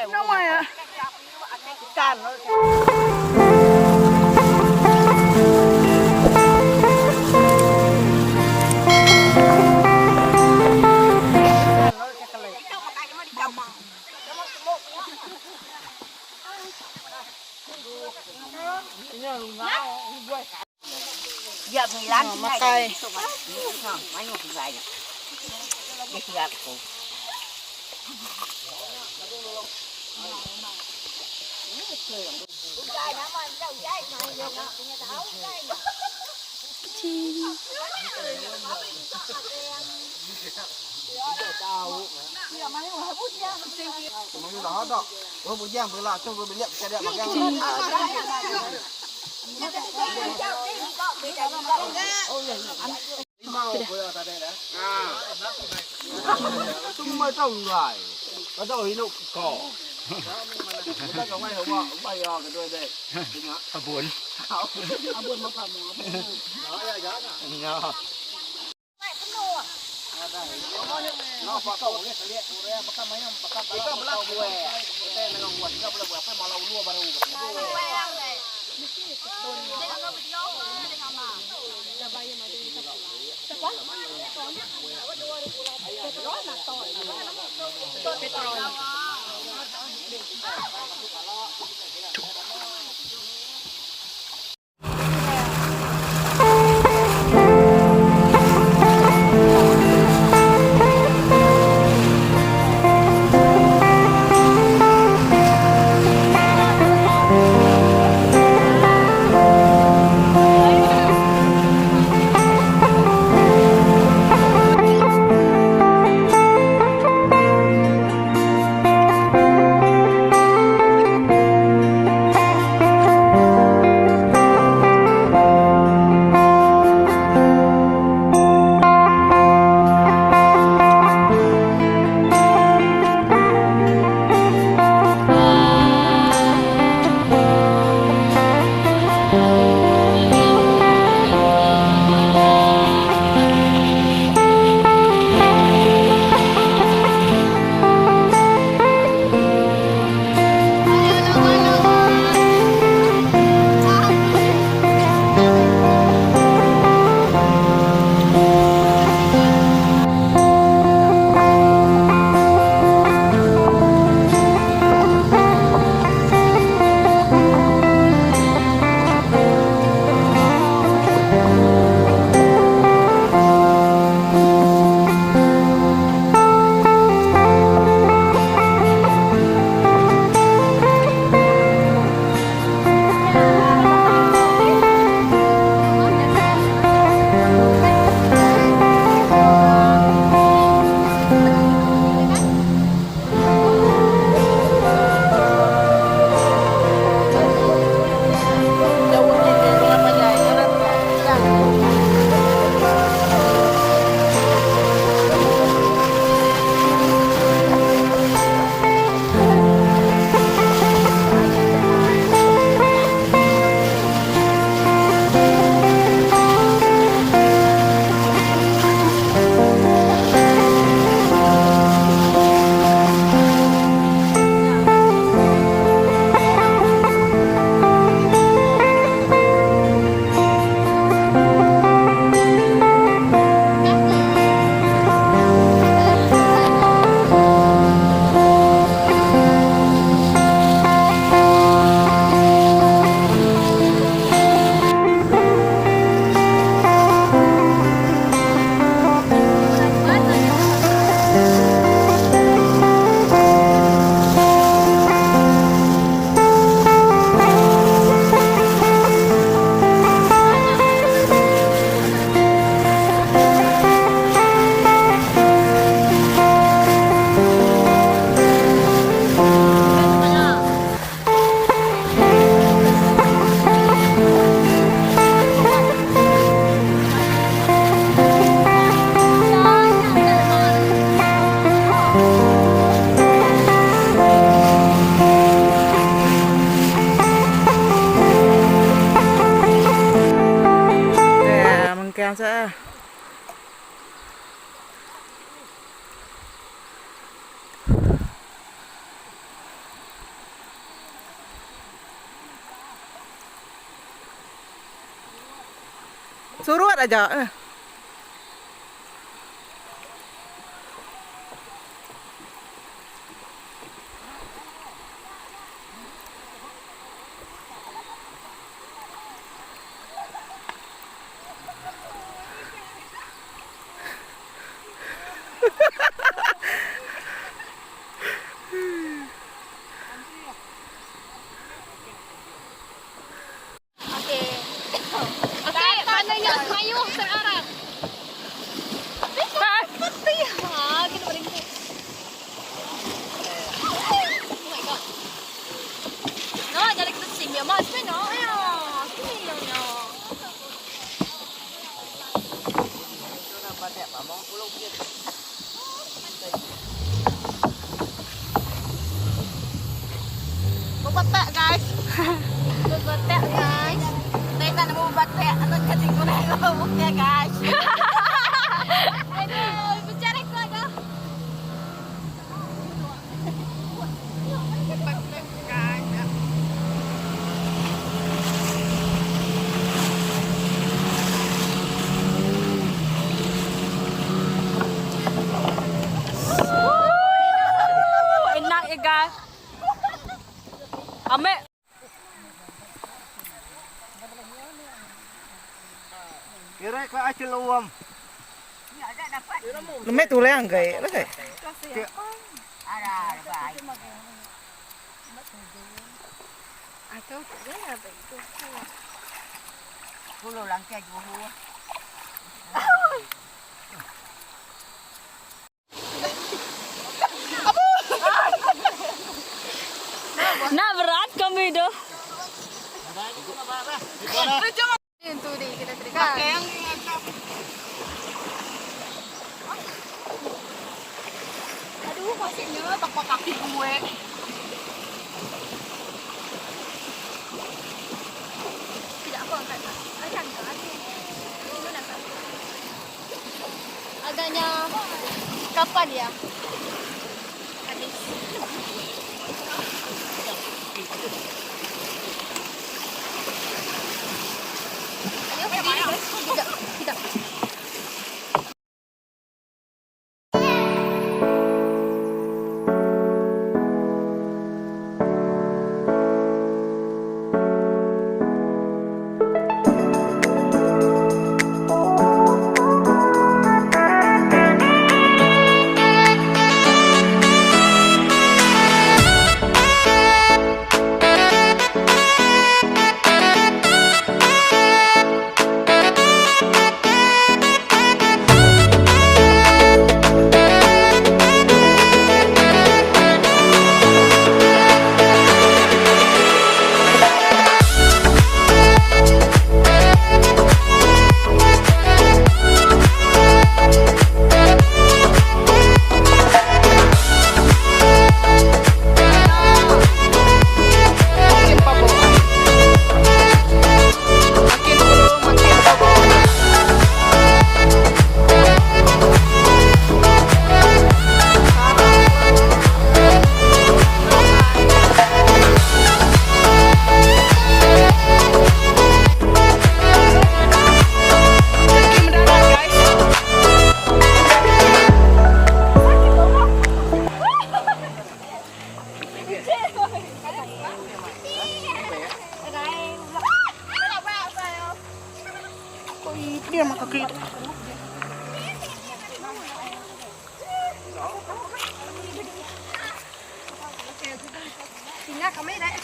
Nama ya? Makai. Surut aja eh. Bebatak guys. Bebatak guys. Saya tak nemu batak anu kecil kurang okay guys. Aduh, bicara aku ada. Enak ya guys. Ame. Kira ka acelum. Lemek tulang gai, lah kai. Nak berat kami dah. Aduh, pasirnya tapak kaki gue. Tidak apa angkat. Angkat angkat. Ini nak angkat. Agaknya kapan ya? Habis. Ayo, tidak, tidak. Makin pabo. Makin dulu, makin pabo. Kaki mendarat guys. Kok dia mah kaki. Tinggal kami dah.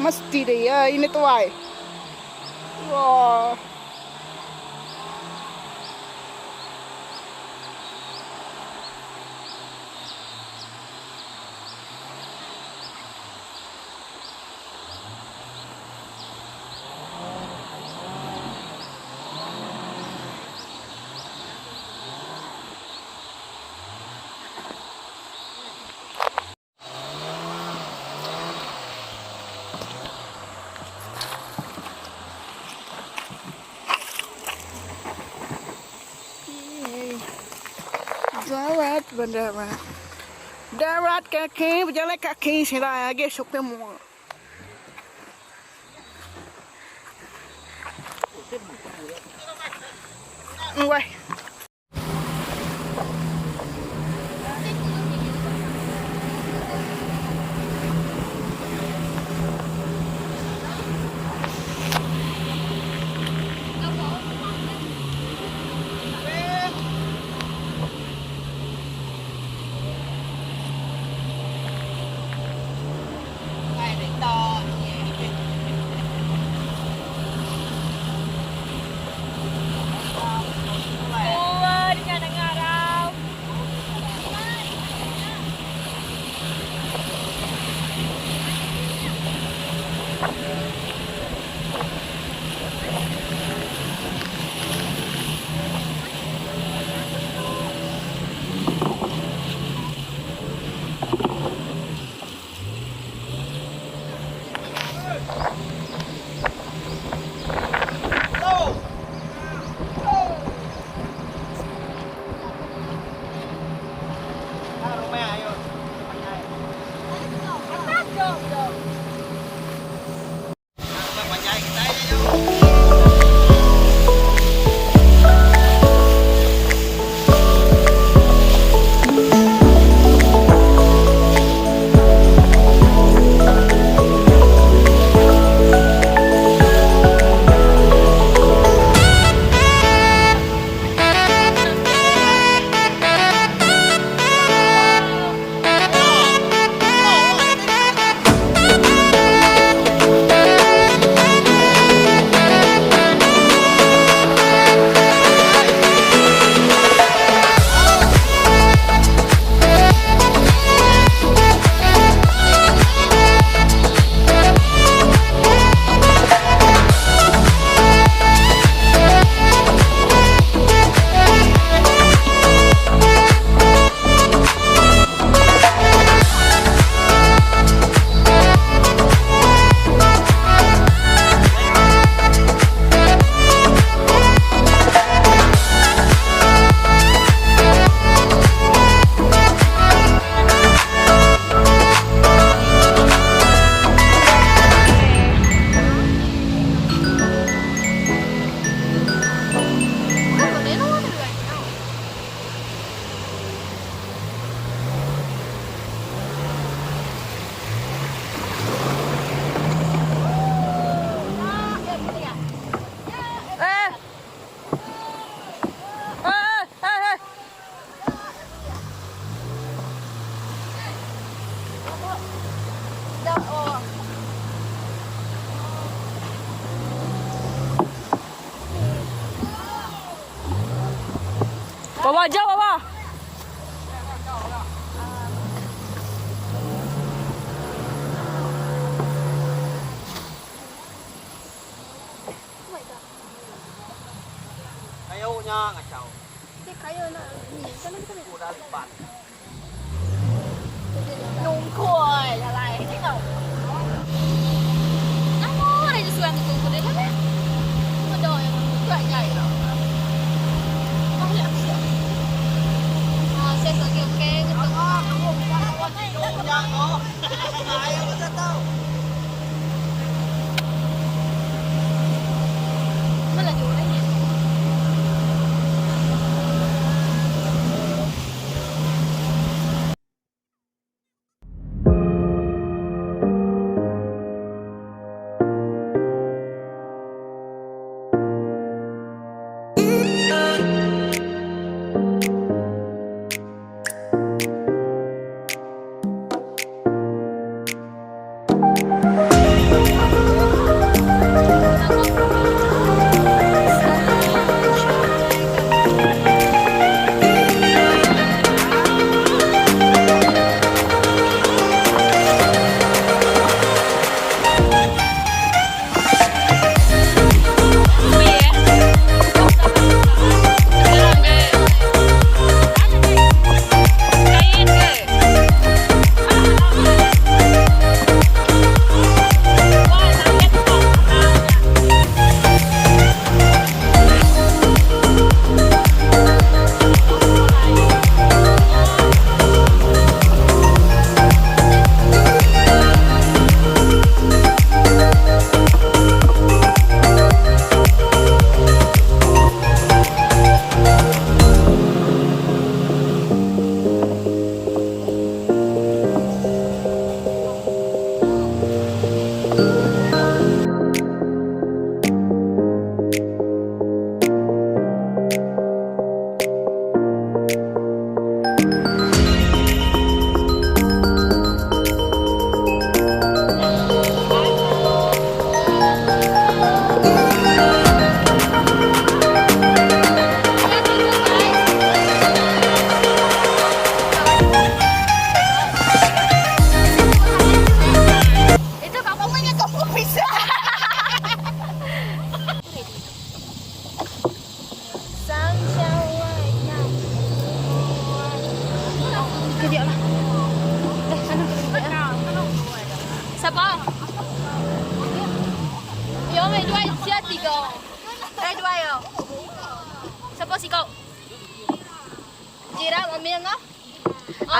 Mesti deh ya ini tuai. Wah. Bedarat. Darat kaki bejalai kaki sida agi shopping mall. Weh. Bawa jauh bawa. Kayu nya ngachau. Udah lipat.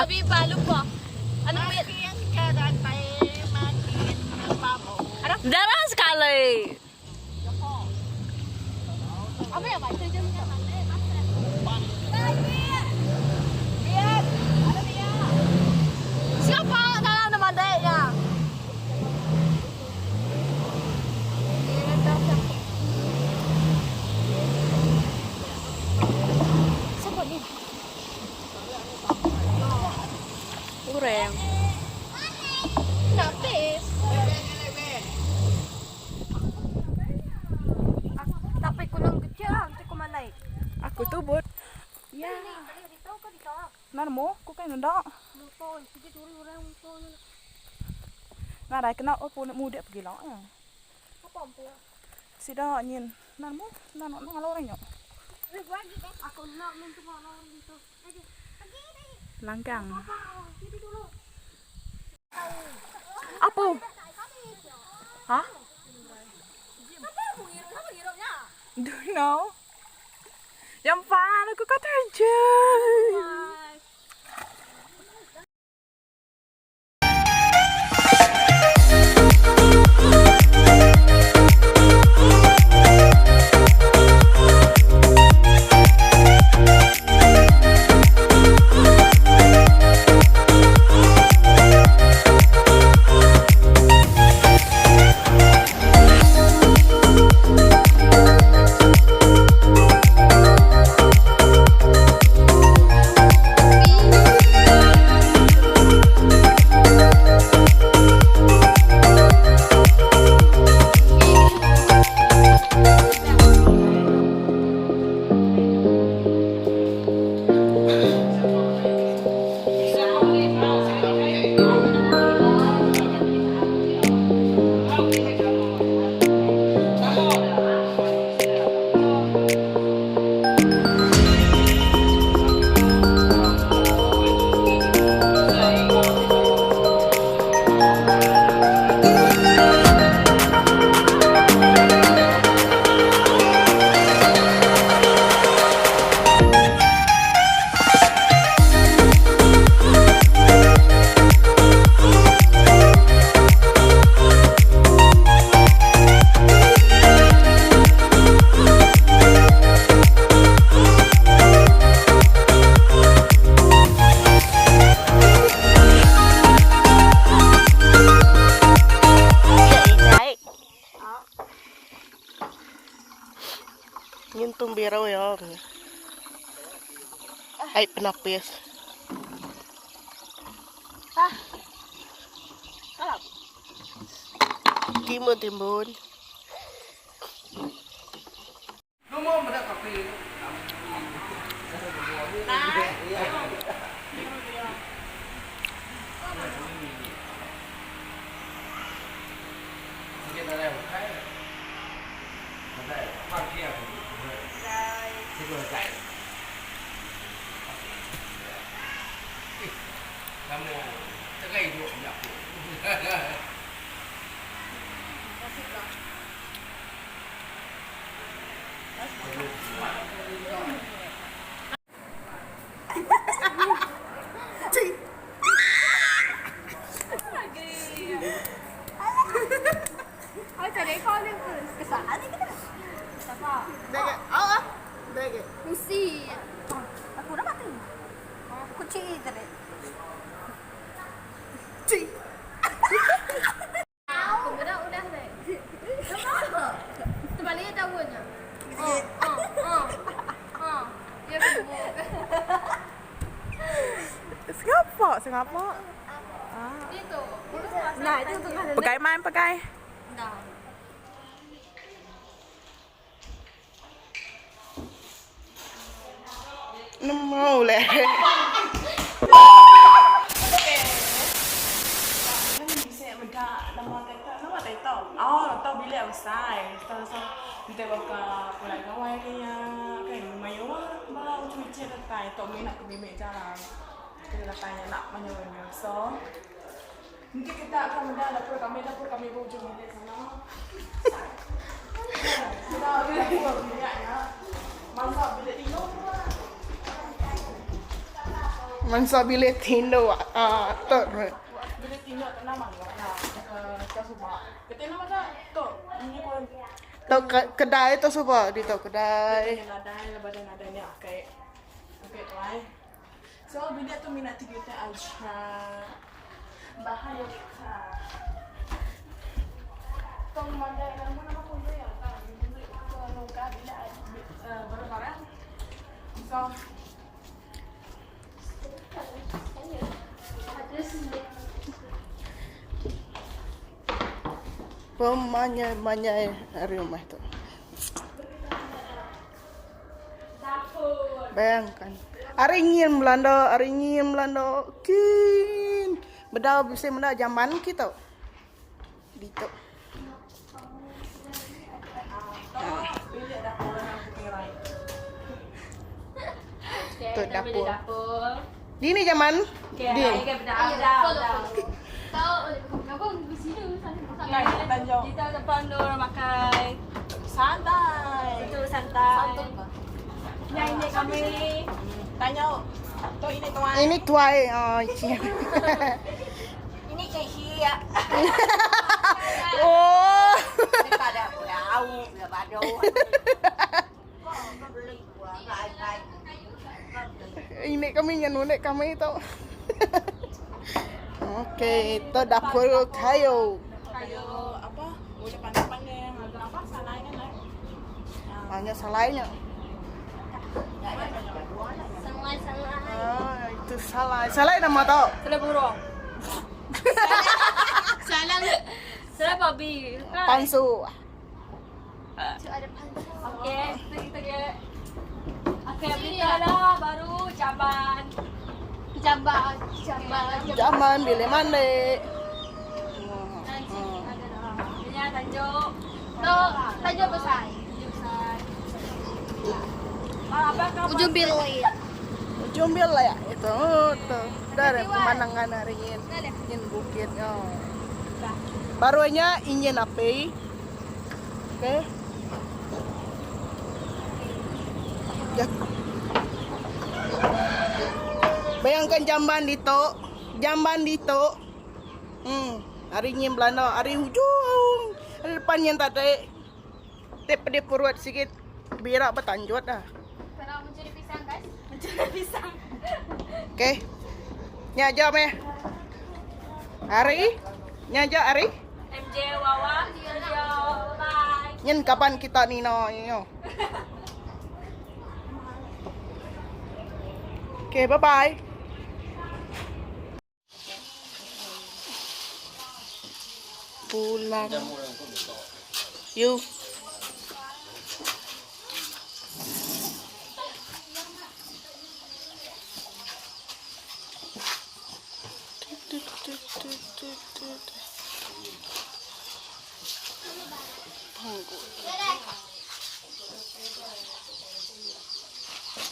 Habibah lupa. Anu kuit. Jarang sekali. Apa yang baca je? Siapa dalam nama deknya? Siapa ni? Kurang. Napis. Tapi ku nang kecil lah, nanti ku malai. Aku tu bot. Ya. Mana mo? Ku kan ndak. Nah, dah kena opo nak mudik pergi lah. Ya. Sida nyin. Nah mo, nah nak ngalor nyok. Aku nak minta orang itu. Langkang. Apa? Hah? Don't know. Yang pan aku kata je. Ngintum biru ya. Ay, penapis. Ah. Timun timbun. Ay, tadi kau ni kesalahan ni kita. Siapa? Dege. Ah, dege. Mesti. Aku dah mati. Kunci tadi. Ci. Aku udah udah deh. Terbalik daunnya. Oh, oh, oh. Oh. Ya gemuk. Singapura, Singapura. Itu. Nah, itu untuk Pakai main pakai. Nah. Nemu leh. Oh, tau bilik outside. Tau so minta baka pulai gawai ke ya. Kan mayu lah bala ucu icik datai tok mi nak ke bilik jalan. Kita datang nak manyu ni. So Nanti kita akan menda dapur kami berujung bilik sana. Kita dapur biliknya. Masak bilik tidur lah. Mansa bilik tinduk ah tu. Bilik tinduk tu nama lah ke suba. Keti nama dah tu. Ini ko. Tu kedai tu suba ditu kedai. Ditu nadai laban dah nadai nya akai. Akai tuai. So bilik tu mina ti kita aja. Bahaya ka. Tong mandai nama nama ku ya tang ke nungka bilik barang-barang. So Pemanyai-manyai ari rumah tu. Bayangkan. Ari nyin belanda, ari nyin belanda. Kin. Bedau bisi meda jamban kitu. Ditu. Tu dapur. Dini jaman. Di. Kita depan tu orang makan. Santai. Itu santai. Yang ini kami. Tanya. Tu ini tuan. Ini tuai. Oh, Ini cahia. Oh. Ada bau, ada badu. Ini kami nyanun kami tu. Okey, itu dapur kayu. Kayu apa? Boleh pandai-pandai yang apa salai kan? Hanya salainya. Salai salai. Ah, itu salai. Salai nama tau. Salai burung. Salah. Salai babi. Pansu. Ada pansu. Okey, kita kita Okey, berita lah baru jamban. Jamban, jamban. Jamban bilik mandi. Ini tanjuk. Tu tanjuk besar. Besar. Ah, apa kau? Ujung bilik. Ujung bilik itu oh, tuh. Dari pemandangan hari ini. Ingin bukit. Oh. Barunya ingin api. Okey. Ya. Bayangkan jamban dito, jamban dito. Hari ini Belanda, hari hujung. Hari depan yang tadi. Tip dia perut sikit birak bertanjut dah. Kalau mencuri pisang guys. Mencuri pisang. Okey. Nya aja meh. Hari? Nya aja hari? MJ Wawa. Yo, bye. Nyen kapan kita nino nyo. Okay, bye bye. Pulang. You.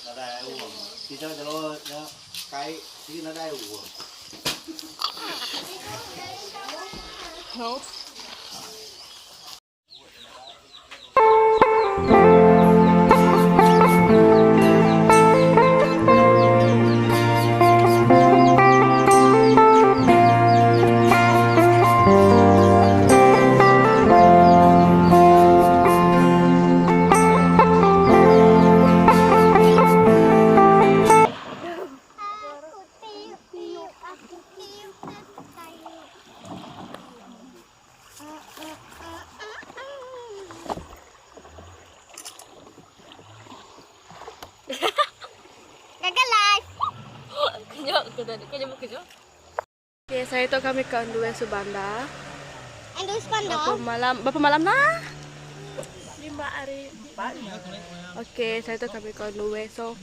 Nó đây uống. Thì cho nó cái chứ nó đây uống. No. Aku tiup, aku tiup, aku kayu. Gagal live. Kenyok ke tadi? Kenyok kenyok. Okay, saya tu kami ke Andue Subanda. Andu Spanda. Berapa malam? Berapa malam nah? 5 hari. Okey, saya tu kami ke Andue. So,